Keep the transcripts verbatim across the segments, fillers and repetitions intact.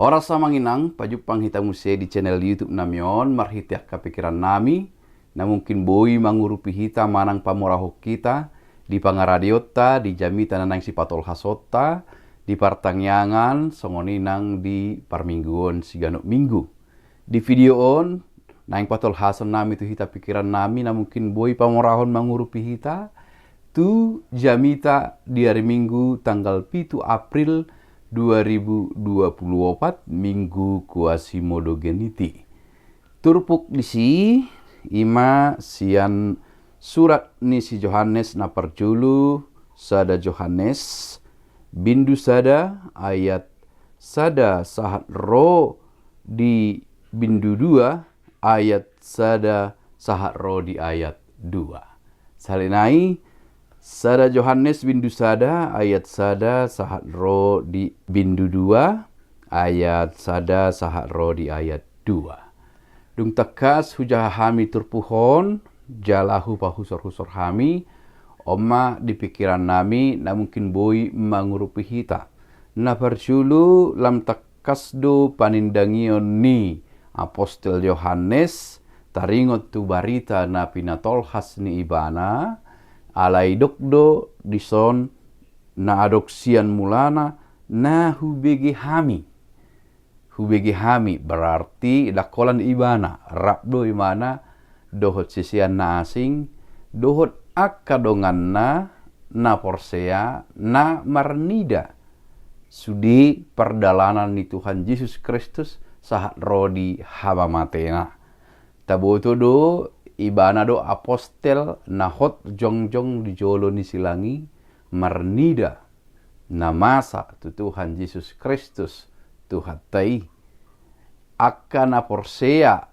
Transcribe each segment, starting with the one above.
Horas amang inang, pajumpang hita muse di channel YouTube nami on, marhite angka pikiran nami, na mungkin boi mangurupi hita manang pamorahon hita, di pangaradeonta, di jamita na naeng sipatolhasonta, di partangiangan, songon i nang di parmingguon siganup minggu. Di video on, naeng patolhason nami tu hita pikiran nami, na mungkin boi pamorahon mangurupi hita, tu jamita di ari Minggu tanggal pitu April dua ribu dua puluh opat, Minggu Quasimodogeniti. Turpuk disi, ima sian surat ni si Johannes na parjolo, sada Johannes, bindu sada ayat sada sahat ro di bindu dua ayat sada sahat ro di ayat dua. Sahali nai, sada Johannes bindu sada ayat sada sahat ro di bindu dua ayat sada sahat ro di ayat dua. Dung tangkas hujaha hami turpuk on, jala hupahusor-husor hami, on ma di pikiran nami na mungkin boi mangurupi hita. Na parjolo, lam tangkas do panindangion ni apostel Johannes taringot tu barita na pinatolhas ni ibana, alai didok do dison na adong sian mulana na hubege hami. Hubege hami, berarti ndang holan ibana, rap do ibana dohot sisean na asing, dohot angka donganna na porsea, na marnida sude pardalanan ni Tuhan Jesus Kristus sahat ro di hamamatena. Taboto do, ibana do apostel na hot jongjong di jolo ni silang i, marnida na masa tu Tuhan Jesus Kristus, Tuhanta i. Angka na porsea,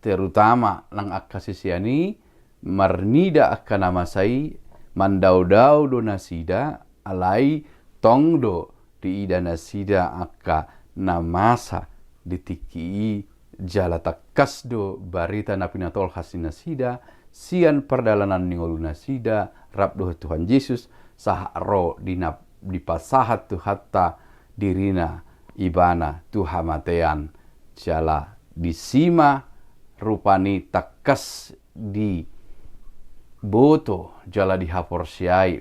terutama nang angka sisean i, marnida angka na masa i, mandaodao do nasida, alai tong do diida nasida angka na masa di tingki i, jala tangkas do barita na pinatolhas ni nasida sian pardalanan ni ngolu nasida rap dohot Tuhan Jesus, sahat ro di na dipasahat Tuhanta dirina ibana tu hamatean. Jala disi ma rupani tangkas diboto jala dihaporseai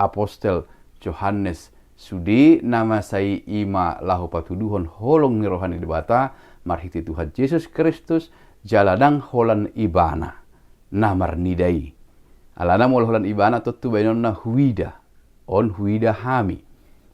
apostel Johannes sude na masa i, ima laho patuduhon holong ni roha ni Debata marhite Tuhan Jesus Kristus, jala ndang holan ibana na marnida i. Alana molo holan ibana, tontu baenonna huida. On huida hami.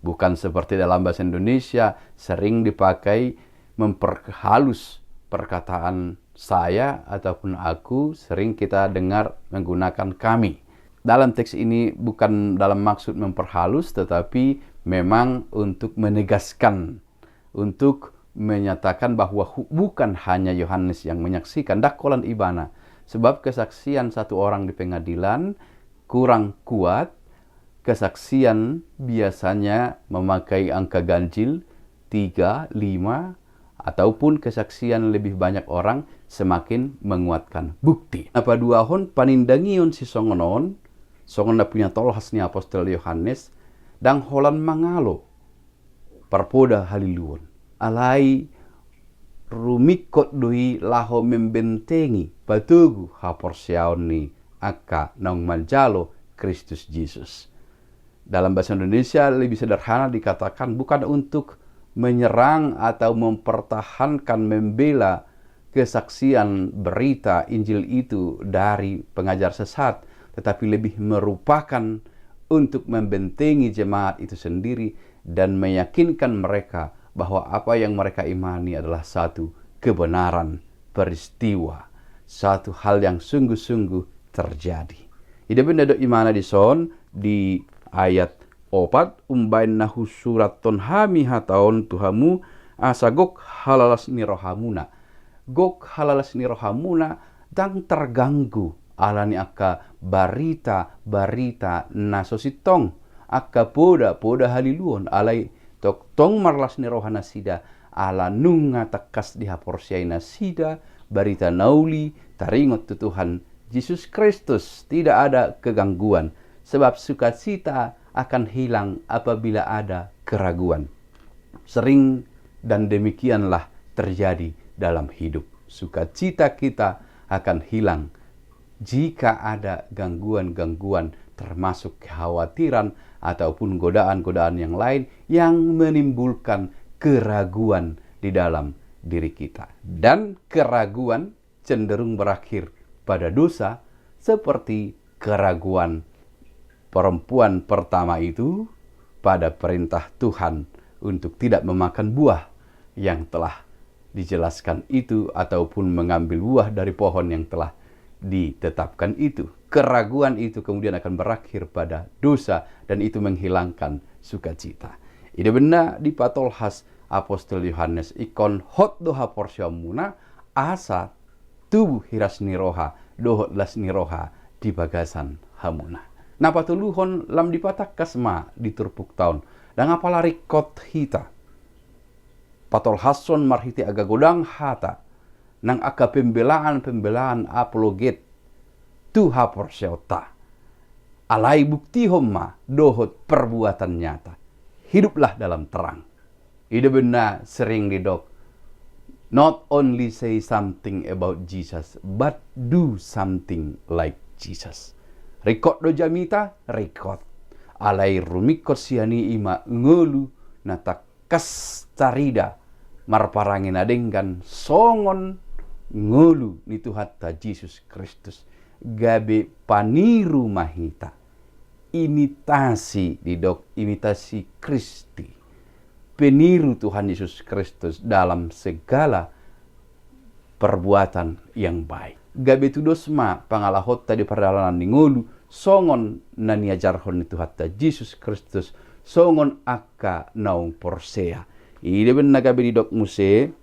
Bukan seperti dalam bahasa Indonesia sering dipakai memperhalus perkataan saya ataupun aku, sering kita dengar menggunakan kami. Dalam teks ini bukan dalam maksud memperhalus, tetapi memang untuk menegaskan, untuk menyatakan bahwa hu-, bukan hanya Yohanes yang menyaksikan, ndang holan ibana. Sebab kesaksian satu orang di pengadilan kurang kuat, kesaksian biasanya memakai angka ganjil, tiga, lima, ataupun kesaksian lebih banyak orang semakin menguatkan bukti. Na paduahon, panindangion sisongon on, songon na pinatolhas ni apostel Yohanes, ndang holan mangalo parpoda haliluon. Alai rumingkot do i laho membentengi, patogu haporseaon ni angka naung manjalo Kristus Jesus. Dalam bahasa Indonesia lebih sederhana dikatakan bukan untuk menyerang atau mempertahankan, membela kesaksian berita Injil itu dari pengajar sesat, tetapi lebih merupakan untuk membentengi jemaat itu sendiri dan meyakinkan mereka bahwa apa yang mereka imani adalah satu kebenaran peristiwa, satu hal yang sungguh-sungguh terjadi. Ida pe na didok ibana dison di ayat opat, umbaen na husurathon hami hata on tu hamu, asa gok halalas ni rohamuna. Gok halalas ni rohamuna, ndang terganggu ala ni angka barita-barita na so sintong, angka poda-poda haliluon, alai tongtong marlas ni roha nasida, ala nunga tangkas dihaporseai nasida barita na uli taringot tu Tuhan Jesus Kristus. Tidak ada kegangguan, sebab sukacita akan hilang apabila ada keraguan. Sering Dan demikianlah terjadi dalam hidup. Sukacita kita akan hilang jika ada gangguan-gangguan, termasuk kekhawatiran ataupun godaan-godaan yang lain yang menimbulkan keraguan di dalam diri kita. Dan keraguan cenderung berakhir pada dosa, seperti keraguan perempuan pertama itu pada perintah Tuhan untuk tidak memakan buah yang telah dijelaskan itu, ataupun mengambil buah dari pohon yang telah ditetapkan itu. Keraguan itu kemudian akan berakhir pada dosa, dan itu menghilangkan sukacita. Ida benna dipatolhas apostel Yohanes, ingkon hot do haporseaonmuna, asa tubu hiras ni roha dohot las ni roha di bagasan hamuna. Na patoluhon, lam dipatangkas ma di turpukta on, ndang apala ringkot hita. Patolhashon marhite angka godang hata, nang angka pembelaan-pembelaan apologet tu haporseaonta. Alai buktihon ma dohot perbuatan nyata. Hiduplah dalam terang. Ida benna sering didok, not only say something about Jesus, but do something like Jesus. Ringkot do jamita, ringkot. Alai rumingkot sian i, i ma ngolu na tangkas tarida marparange na denggan songon ngolu ni Tuhanta Jesus Kristus. Gabe paniru ma hita. Imitasi, didok imitasi Kristi. Peniru Tuhan Yesus Kristus dalam segala perbuatan yang baik. Gabe tudos ma pangalahonta di pardalanan ni ngolu, songon na niajarhon ni Tuhanta Jesus Kristus, songon angka naung porsea. Ida benna gabe didok muse,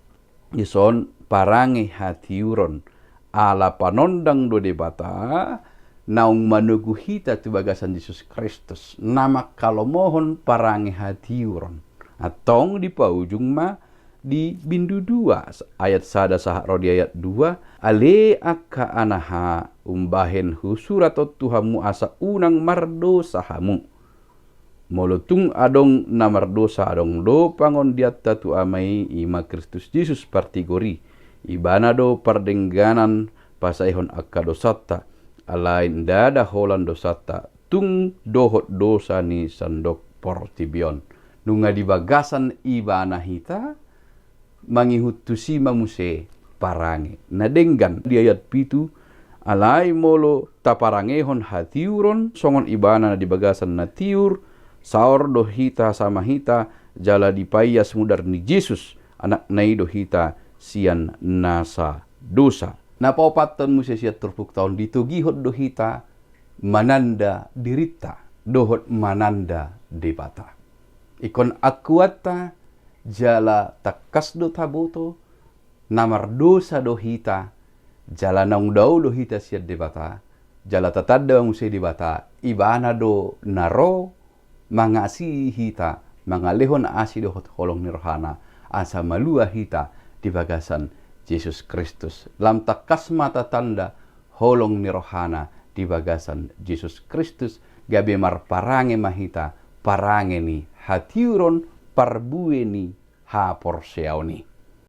dison parange hatiuron, ala panondang do Debata, naung manogu hita tu bagasan Jesus Kristus, na mangkalomohon parange hatiuron. Antong dipaujung ma di bindu dua, ayat sada sahat ro di ayat dua, ale angka anaha, umbahen husurat on tu hamu asa unang mardosa hamu. Molo tung adong na mardosa, adong do pangondianta tu Ama i, i ma Kristus Jesus partigor i. Ibana do pardengganan pasaehon angka dosanta, alai ndada holan dosanta, tung dohot dosa ni sandok portibi on. Nunga di bagasan Ibana hita, mangihut tusi ma muse parange na denggan. Di ayat pitu, alai molo taparangehon hatiuron songon Ibana na di bagasan na tiur, saor do hita sama hita, jala dipaias mudar ni Jesus, Anakna i do hita sian nasa dosa. Na paopathon muse sian turpukta on, ditogihon do hita mananda dirinta dohot mananda Debata. Ingkon akuanta jala tangkas do taboto, na mardosa do hita, jala naung dao do hita sian Debata, jala tatanda muse Debata, Ibana do na ro mangasihi hita, mangalehon asi dohot holong ni rohana, asa malua hita di bagasan Jesus Kristus. Lam tangkas ma tatanda holong ni rohana di bagasan Jesus Kristus, gabe marparange ma hita, parange ni hatiuron, parbue ni haporseaon i.